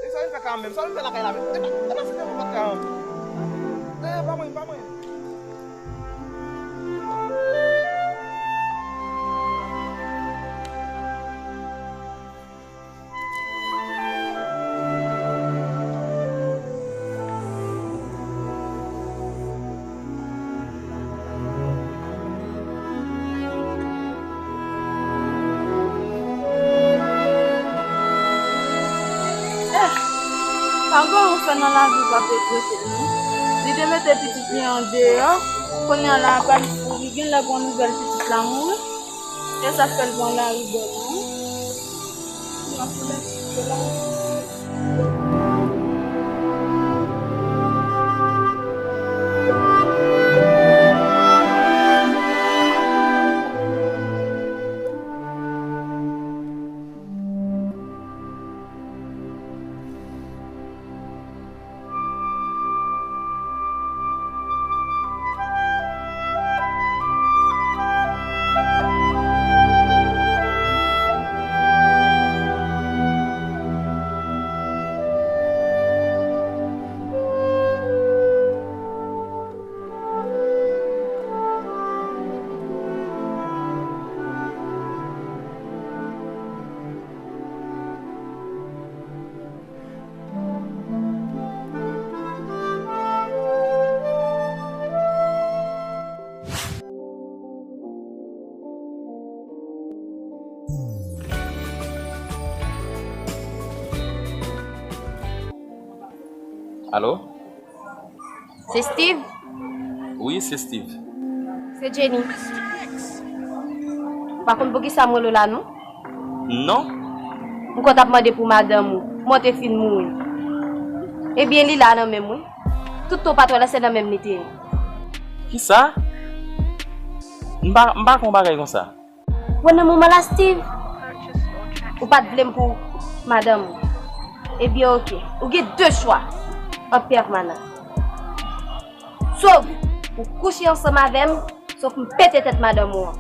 E sa w vin fè ka menm? Sa w vin fè lakay la menm? E pa, e pa se te mwen pat ka an. E pa mwen, pa mwen. Eh, pa gen yon fè nan lavi w p ap regrete l non. Li te mete pitit li andeyò, kounye a la apral li gen lè gon nouvèl pitit la mouri. E sa fè l pran lari bò la, wi. Nan poulèt, se la. Alo? Se Steve? Wi, se Steve. Se Jenny. Ou pa konn poukisa m rele w la, non? Non. M konn t ap mande pou madanm ou, men w te fin mouri. Ebyen, li la nan men m, wi. Tout tan w pa t wè l, se nan men m li te ye. Kisa? M pa, m pa konn bagay konsa. Wè nan moman la, Steve, ou pa t vle m pou madanm ou. Ebyen, oke. Ou gen de chwa an pèmanan. Swa ou kouche ansanm avè m, swa pou m pete tèt madanm ou an.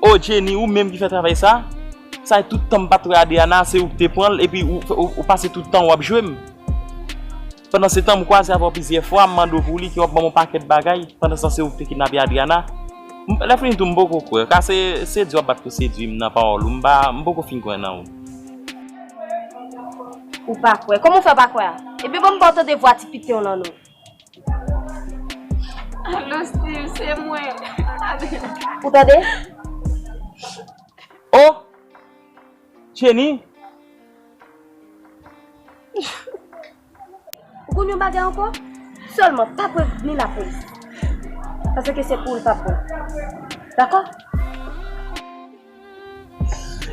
O Jenny, ou menm ki fè travay sa? Sa e tout tan m pa t wè Adriana, se ou ki te pran l, epi ou, ou, ou pase tout tan w ap jwe m. Pandan se tan, m kwaze avè w plizyè fwa, m mande w pou li, ke w ap ban m yon pakèt bagay. Pandan se tan, se ou ki te kidnape Adriana. M, lè fini tou, m poko kwè. Ka se, se di w ap bat pou sedui m nan pawòl ou, m pa, m poko fin kwè nan ou. Ou pa kwè? Kòman w fè pa kwè a? Ebyen, ban m ba w tande vwa ti piten w lan non. Alo, Steve, se mwen. Ou tande? Oh! Jenny? Ou konn yon bagay ankò? Sèlman pa prevni lapolis. Paske se pou ou l p ap bon. Dakò?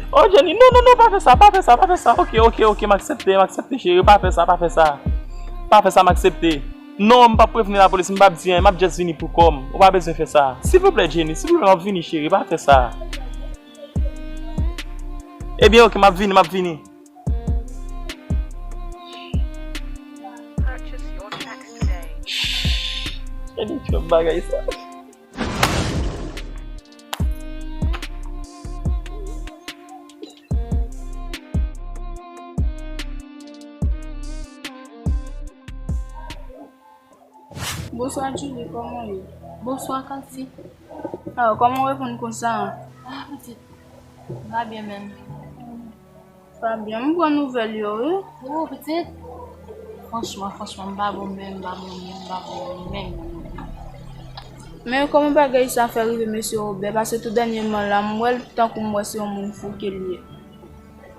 Oh, Jenny, non, non, non, pa fè sa, pa fè sa, pa fè sa. Oke, oke, oke, m aksepte, m aksepte, cheri, pa fè sa, pa fè sa. Pa fè sa, m aksepte. Non, m p ap prevni lapolis, m p ap di anyen, m ap just vini pou kò m. Ou pa bezwen fè sa. Silvouplè, Jenny, silvouplè, m ap vini, cheri, pa fè sa. Ebyen, oke, m ap vini, m ap vini. Jenny, fè bagay sa. Bonswa, Julie, kòman w ye? Bonswa, Kanti. Ah, kòman w reponn konsa? Ah, pitit, m pa byen menm. Pa byen, m pran nouvèl yo, wi. Oh, pitit. Franchman, franchman, m pa bon menm, m pa bon menm, m pa bon menm. Men kòman bagay sa fè rive mesye Robert? Paske tou dènyèman la, m wè l tankou m wè se yon moun fou ke l ye.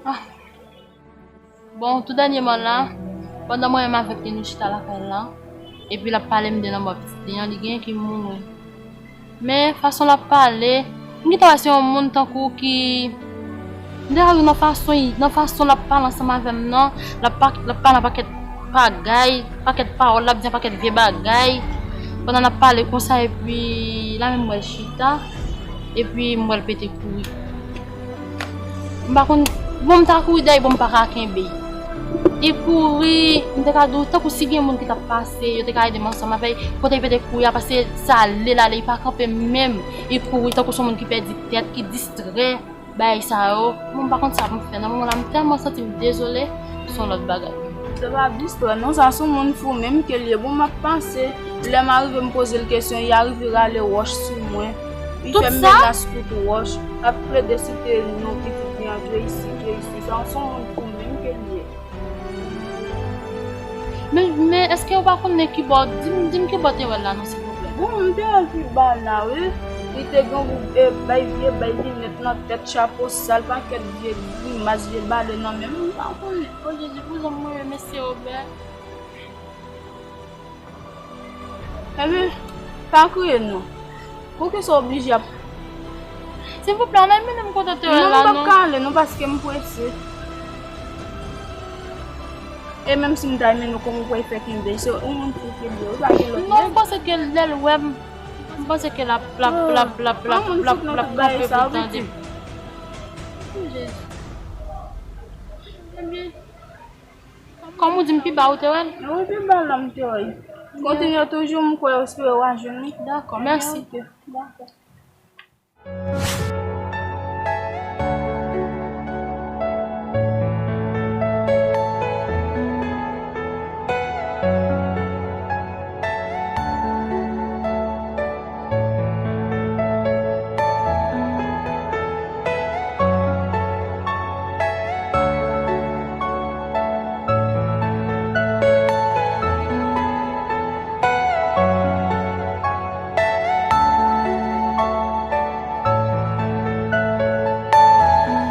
Ah. Bon, tou dènyèman la, pandan mwen menm avèk li nou chita lakay la, epi l ap pale m de lanmò pitit li an, li genyen ki mouri. Men fason l ap pale, m gentan wè se yon moun tankou ki, m te ka di nan fason, nan fason l ap pale ansanm avè m nan, l ap pa, l ap pale an pakèt pagay, pakèt pawòl, l ap di an pakèt vye bagay. Pandan n ap pale konsa, epi la menm m wè l chita, epi m wè l pete kouri. M pa konn, bon, m ta kouri dèyè, bon, m pa ka kenbe. Li kouri, m te ka di w, tankou si gen moun ki t ap pase, yo te ka ede m ansanm avè l, kote li pete kouri a, paske sa ale, l ale, li pa kanpe menm. Li kouri tankou se yon moun ki pèdi tèt, ki distrè, bagay sa yo. Bon, m pa konn sa pou m fè. Nan moman la, m tèlman santi m dezole, se yon lòt bagay. Se pa distrè, non, sa se yon moun fou menm ke l ye. Bon, m ap panse, lè m arive m poze l kesyon, li arive rale wòch sou mwen. Li fè m menas kout wòch, l ap plede site non pitit li an, Jeysi, Jeysi. Sa se yon moun fou menm ke l ye. Men, men èske w pa konnen kibò, di m, di m kibò te wè l la non, silvouplè? Bon, m te wè l pi ba la, wi. Li te gen yon, e, bay vye, bay linèt nan tèt, chapo sal, pakèt vye grimas, vye bale nan men m, m pa konnen. O Jezi, pou zòm mwen, mesye Obè. Ebyen, pa kriye non. Poukisa w oblije ap... Silvouplè, ann al mennen m kote w te wè l la non. Non, m p ap ka ale non, paske m prese. E menm si m ta mennen w, kòman w pral fè kenbe? Se yon moun fou ki li ye, ou pa gen lòt nèg? Non, m panse ke lè l wè m, m panse ke l ap, l ap, l ap, l ap, l ap, l ap, l ap kanpe pou l tande m. O Jezi. Ebyen, kòm ou di m pi ba ou te wè l? Wi, pi ba la m te wè l. Kontinye toujou, m kwè, espere w a jwenn li. Dakò, mèsi. Ok, dakò.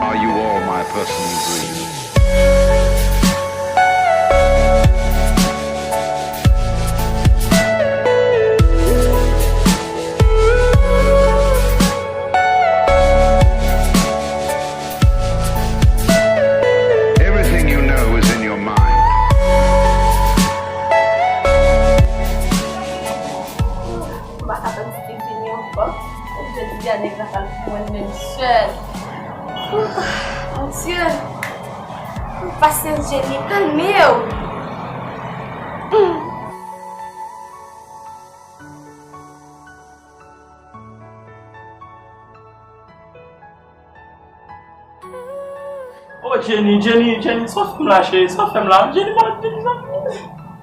Are you all my personal dreams? Everything you know is in your mind. M pa ka tann Steve vini ankò. Jodi a nèg la pral pran mwen menm sèl. Mon Dieu. Pasyans, Jenny, kalme w. Hmm. Oh, Jenny, Jenny, Jenny, sa w fè m la, cheri? Sa w fè m la? Jenny, pa vin, zanmi.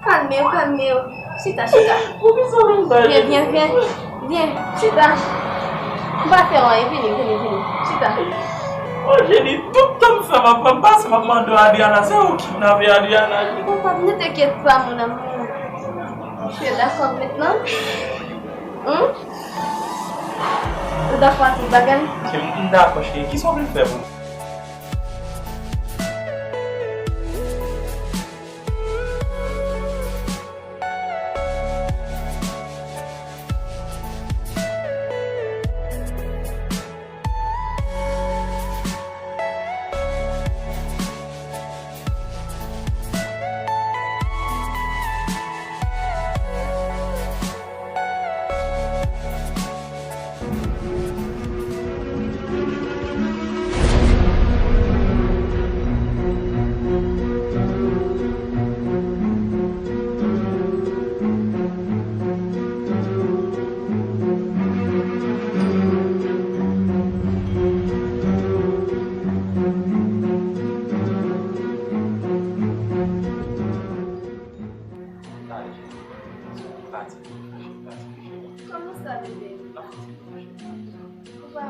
Kalme w, kalme w. Chita, chita. Poukisa w fè m sa, Jenny? Vyen, vyen, vyen. Vyen, chita. M pa fè w anyen. Vini, vini, vini. Chita. Oh, Jenny, tout tan m fè m ap, m ap pase, m ap mande w Adriana. Se ou ki kidnape Adriana, Jenny. Papa, ne t'inquiète pas, mon amour. Tu es d'accord maintenant? Hum? Ou dakò ak tout bagay? Se m, m dakò, cheri. Kisa w vle m fè pou ou?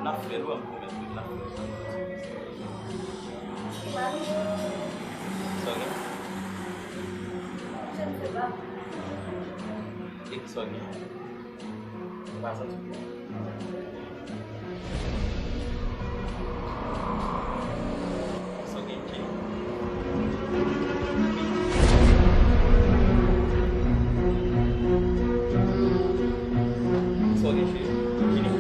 N ap fè l, w ap pwomèt wi, n ap fè l. Sa w gen? E sa w gen? Ou pa santi w byen? Sa w gen, Jay? Sa w gen, cheri? Vini.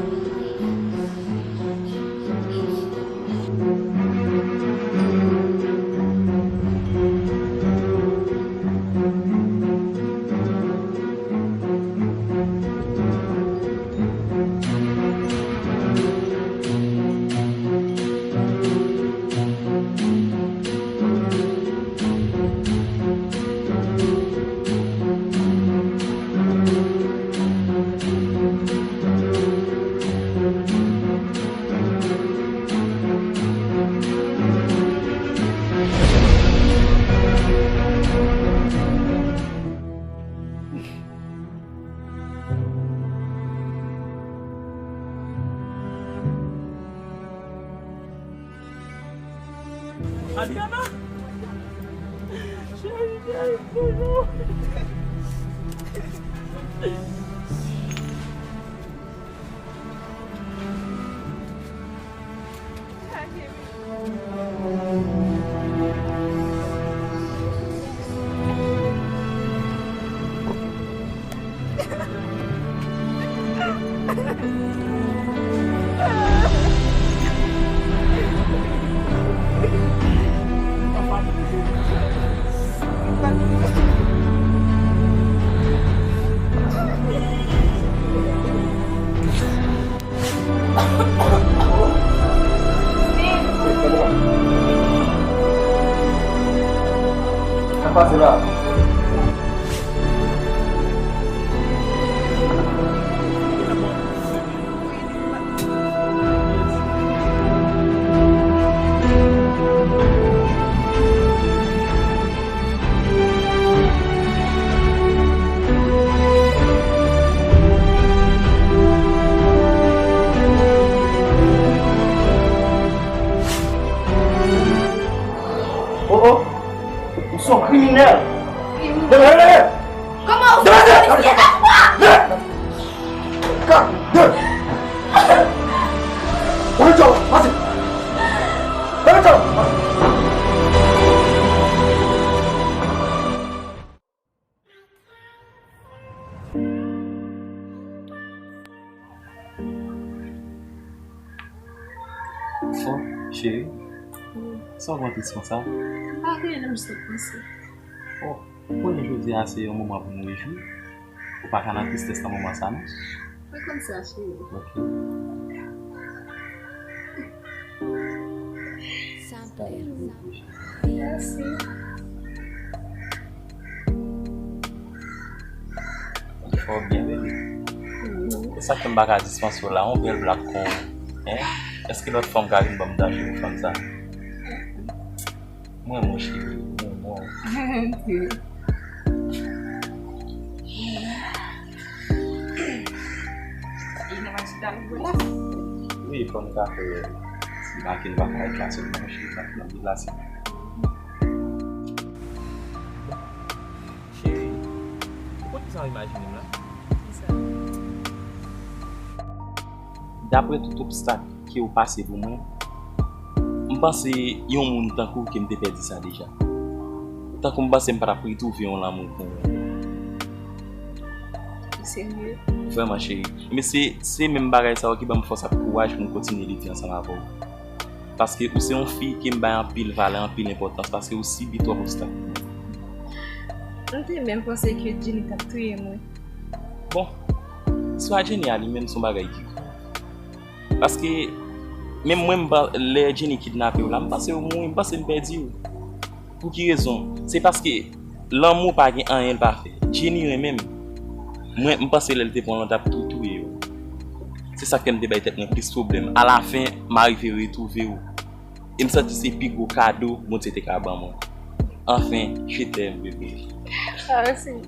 Adriana! Cheri, cheri, cheri. Sa k pase la? Oh, oh! Ou se yon kriminèl! Kriminèl? Kòman ou fè sa, mesye? Lève! Lève! Lève! Leve kò w, pase! Leve kò w! Oh, cheri, sa w pran tris konsa? M pa gen anyen, non, m jis ap panse. Oh, ou konnen jodi a se yon moman pou nou rejwi. Ou pa ka nan tristès nan moman sa, non? Mwen konn sa, cheri. Ok. Mèsi. Fò byen, bebe. E sa k fè m pa ka dispanse w la, yon bèl blak kon, hein? Èske lòt fanm ka vin ban m danje pou fanm sa? Mwen, mon cheri, mwen, mwen. Wi, fò m ka fè ti make n pa ka ret la sèlman, mon cheri, n ap nan vilaj. Cheri, ou konn kisa m imajine m la? Kisa? Daprè tout obstak ke ou pase pou mwen, m panse yon moun tankou w ke m te pèdi sa deja. Tankou m panse m pa t ap retwouve yon lanmou konsa. Ou serye? Vrèman, cheri. Men se, se menm bagay sa yo ki ban m fòs ak kouraj pou m kontinye lite ansanm avè w. Paske ou se yon fi ke m bay anpil valè, anpil enpòtans, paske ou sibi twòp obstak. M te menm panse ke Jenny t ap touye mwen. Bon, istwa Jenny a li menm se yon bagay ki grav. Paske menm mwen, m pa, lè Jenny kidnape w la, m panse w mouri, m panse m pèdi w. Pou ki rezon? Se paske lanmou pa gen anyen l pa fè. Jenny renmen m. Mwen, m panse lè l te pran w lan, l t ap tou touye w. Se sa k fè m te bay tèt mwen plis pwoblèm. Alafen, m arive retwouve w. E m santi se pi gwo kado Bondye te ka ban mwen. Anfen, je t'aime, bebe. Ah, mèsi.